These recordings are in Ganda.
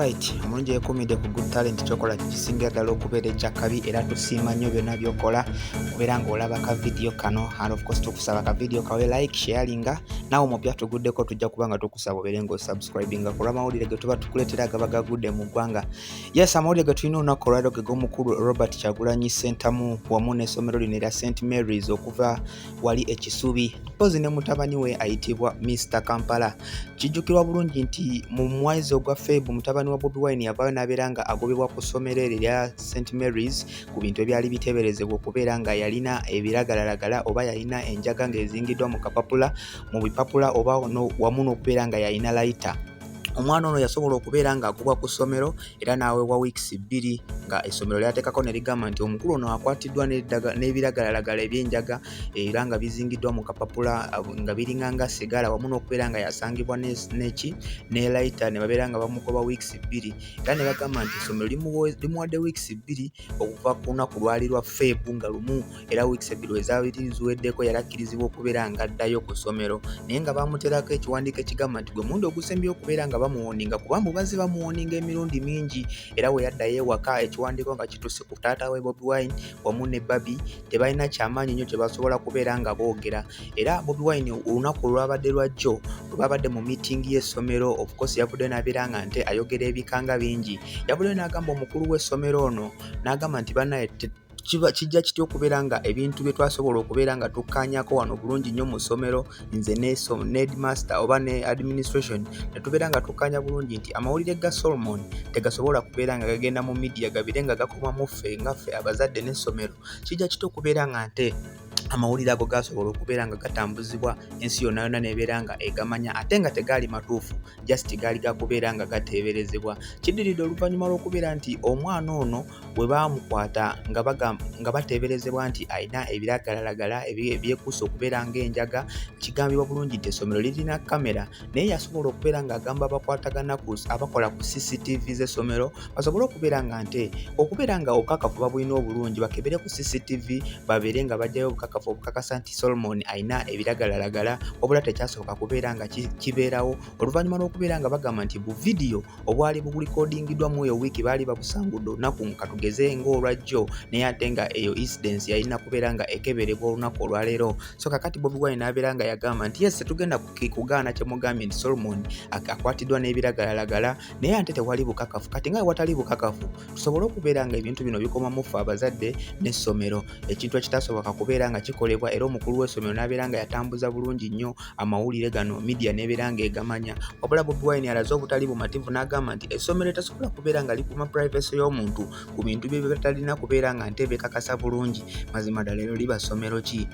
Alright, omulungi yeekuumidde ku Good Talent, kyokola kisingira ddala okubeera ekyakabi, era tusiima nnyo byonna by'okola okubeera ng'olaba ka vidiyo kano. And of course tukusaba ka vidiyo kawe like, sharinga. Naawe omupya tuguddeko, tujja kuba nga tukusaba obeere ng'osubscribinga ku lw'amawulire ge tuba tukuleetera agaba gagudde mu ggwanga. Yes, amawulire ge tulina olunaku olwaleero ge g'omukulu Robert Kyagulanyi Ssentamu wamu n'essomero lino erya St Mary's okuva wali ekisubi, mpozi ne mutabani we ayitibwa Mr Kampala. Kijjukirwa bulungi nti mu mwezi ogwa Feb, mutabani wa Bobi Wine yavaayo n'abeera nga agobebwa ku ssomero eryo erya St Mary's ku bintu ebyali biteeberezebwa okubeera nga yalina ebiragalalagala oba yalina enjaga ng'ezingiddwa mu kapapula, mu bipapula, oba wamu n'okubeera nga yalina layita. Omwana ono yasobola okubeera ng'agobwa ku ssomero era n'aweebwa wiikisi 2, nga essomero lyateekako ne ligamba nti omukulu ono akwatiddwa n'ebiragalalagala eby'enjaga era nga bizingiddwa mu kapapula nga biringa nga sigala, wamu n'okubeera nga yasangibwa neki ne layita, ne babeera nga bamugoba wiikisi 2. Era ne bagamba nti essomero limuwadde wiikisi 2 okuva ku lunaku lwali lwa Feb nga 1, era wiikisi 2 we zaali ziweddeko yali akkirizibwa okubeera ng'addayo ku ssomero, naye nga bamuteerako ekiwandiiko ekigamba nti gwe mulundi ogusembyeyo okubeera nga bamuwoninga, kuba mbu bazze bamuwoninga emirundi mingi. Era we yaddayo ewaka, ekiwandiiko nga kituuse ku taata we Bobi Wine wamu ne Barbie, tebalina kyamaanyi nnyo kye basobola kubeera nga boogera. Era Bobi Wine olunaku olwabadde lwajjo bwe babadde mu meeting y'essomero, of course yavuddeyo n'abeera nga nte ayogera ebikanga bingi. Yavuddeyo n'agamba omukulu w'essomero ono, n'agamba nti bannaye, kijja kitya okubeera nga ebintu bye twasobola okubeera nga tukkaanyako wano bulungi nnyo mu ssomero, nze ne headmaster oba ne administration, ne tubeera nga tukkaanya bulungi nti amawulire ga Solomon tegasobola kubeera nga gagenda mu media, gabeere nga gakoma mu ffe nga ffe abazadde n'essomero? Kijja kitya okubeera nga nte amawulire ago gasobola okubeera nga gatambuzibwa ensi yonna yonna n'ebeera nga egamanya, ate nga tegaali matuufu, just gaali gakubeera nga gateeberezebwa? Kiddiridde oluvannyuma lw'okubeera nti omwana ono bwe baamukwata nga bateeberezebwa nti alina ebiragalalagala ebyekuusa okubeera ng'enjaga, kigambibwa bulungi nti essomero lirina kamera, naye yasobola okubeera ng'agamba abakwatagana ku abakola ku CCTV z'essomero basobole okubeera nga nte okubeera nga obukakafu babulina obulungi, bakebere ku CCTV, babeere nga baggyayo obukakafu obukakasa nti Solomon alina ebiragalalagala. Wabula tekyasoboka kubeera nga kibeerawo oluvannyuma lw'okubeera nga bagamba nti bu vidiyo obwali bulikodingiddwa mu eyo wiiki baali babusangudde olunaku katugeze ng'olwajjo, naye ate nga eyo incidence yalina kubeera nga ekeberebwa olunaku olwaleero. So kakati Bobi Wine n'abeera nga yagamba nti yes, tetugenda kugaana kyemugambye nti Solomon akwatiddwa n'ebiragalalagala, naye ate tewali bukakafu. Kati nga watali bukakafu, tusobole okubeera nga ebintu bino bikoma mu ffe abazadde n'essomero, ekintu ekitasoboka kubeera nga kikolebwa. Era omukulu w'essomero n'abeera nga yatambuza bulungi nnyo amawulire gano, media n'ebeera ng'egamanya. Wabula Bobi Wine alaze obutali bumativu n'agamba nti essomero litasobola kubeera nga likuuma privacy y'omuntu ku bintu bye batalina kubeera nga nte bekakasa bulungi. Mazima ddala ero liba ssomero ki?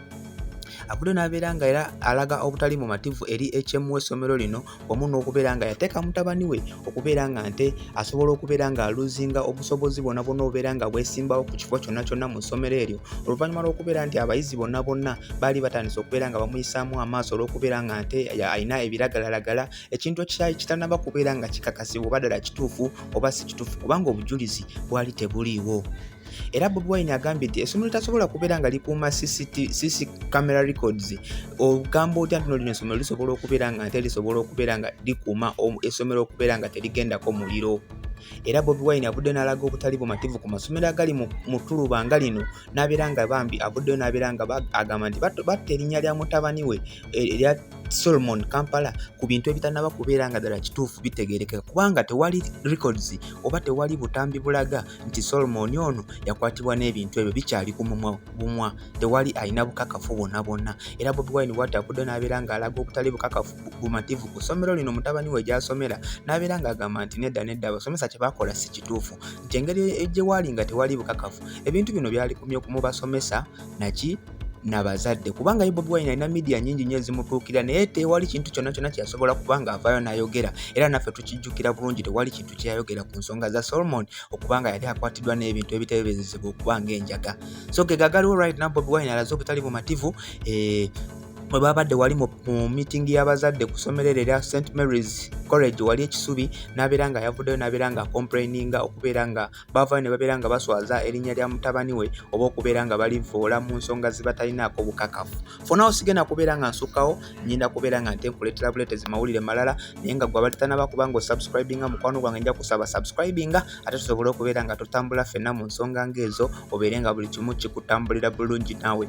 Avudde n'abeera nga era alaga obutali bumativu eri HM w'essomero lino, wamu n'okubeera nga yateeka mutabani we okubeera nga nte asobola okubeera nga aluzinga obusobozi bwonna bwonna obubeera nga bwesimbawo ku kifo kyonna kyonna mu ssomero eryo, oluvannyuma lw'okubeera nti abayizi bonna bonna baali batandise okubeera nga bamuyisaamu amaaso olw'okubeera nga nte alina ebiragalalagala, ekintu ekyali kitannaba kubeera nga kikakasibwa oba ddala kituufu oba si kituufu, kubanga obujulizi bwali tebuliiwo. Era Bobi Wine agambye nti essomero litasobola kubeera nga likuuma CC camera records, ogamba otya nti no lino essomero lisobola okubeera nga nte lisobola okubeera nga likuuma essomero okubeera nga terigendako muliro? Era Bobi Wine avudde n'alaga obutali bumativu ku masomero agali mu ttuluba nga lino, n'abeera nga bambi avuddeyo n'abeera nga agamba nti batta erinnya lya mutabani we erya Solomon Kampala ku bintu ebitannaba kubeera nga ddala kituufu bitegeerekeka, kubanga tewali records oba tewali butambi bulaga nti Solomon ono yakwatibwa n'ebintu ebyo. Bikyali ku mumwa bumwa, tewali alina bukakafu bwonna bwonna. Era Bobi Wine bw'ati avudde n'abeera ng'alaga obutali bukakafu bumativu ku ssomero lino mutabani we gy'asomera, n'abeera ng'agamba nti nedda nedda, abasomesa kye baakola si kituufu, nti engeri gye waali nga tewali bukakafu, ebintu bino byalikumye mu basomesa naki nabazadde, kubanga ye Bobi Wine alina media nyingi nnyo ezimutuukirira, naye tewali kintu kyonna kyonna kyeyasobola kuba ng'avaayo n'ayogera. Era naffe tukijjukira bulungi, tewali kintu kyeyayogera ku nsonga za Solomon okuba nga yali akwatiddwa n'ebintu ebiteeberezebwa okuba ng'enjaga. So ge gagaliwo right now. Bobi Wine alaze obutali bumativu. Bwe babadde wali mu meeting y'abazadde ku ssomero eryo erya St Mary's College wali ekisubi, n'abeera nga yavuddeyo n'abeera nga complaininga okubeera nga bavaayo ne babeera nga baswaza erinnya lya mutabani we oba okubeera nga balivoola mu nsonga ze batalinaako bukakafu. Fonawo sigenda kubeera nga nsukkawo, nyinda kubeera nga nte nkuleetera buleetezi mawulire malala, naye nga gwe abadde tanaba kuba nga osubscribinga, mukwano gwange, nja kusaba subscribinga ate tusobole okubeera nga tutambula ffenna mu nsonga ng'ezo, obeere nga buli kimu kikutambulira bulungi naawe.